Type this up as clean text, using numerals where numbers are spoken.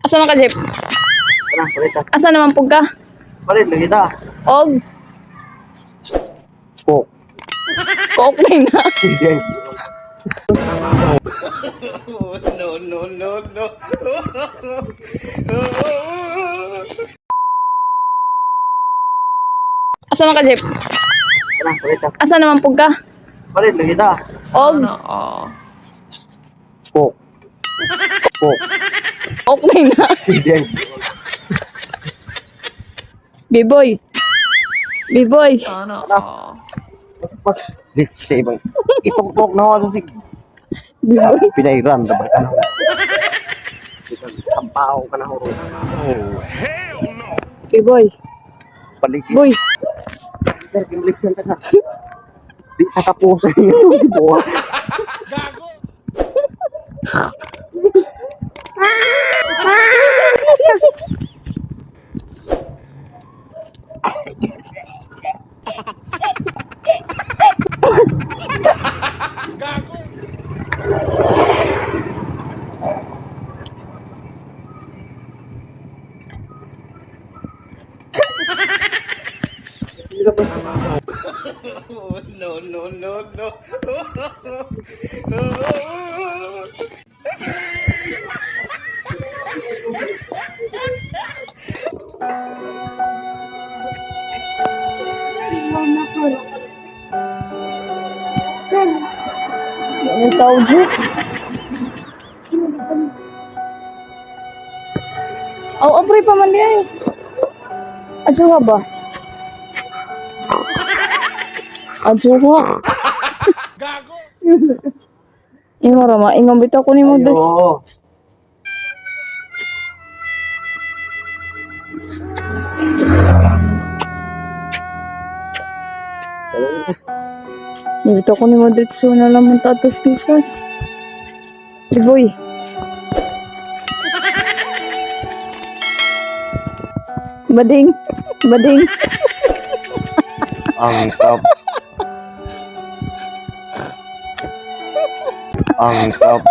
Asa man ka, Jeff? Tara, palit ta. Asa naman pug ka? Palit lagi ta. Og Coke. Coke na na. Yes. No, no, no, no. Asa man ka, Jeff? Tara, palit ta. Asa naman pug ka? Palit lagi ta. Og Coke. Coke. Coke na na. Yes. B-boy. B-boy. Mas let's say bang. Ituktok na ako sa B-boy. Pinairan ta ba ano. Sampaw ka na huro. B-boy. Paligid. Boy. Sir, kimliksiyan ta ka. Di katapusan yung buwa. No, no, no, no. Ano tawag, Jeff? Aw, apre pa man diay. Adyo ba? Adyo ko. Gago! Ingon ra ma, ingon bitaw ko nimo dai. Ayo. Bitaw ko nimo diretso na lang man tatos pisos. Boy. Bading. Bading. Ang top. Ang top.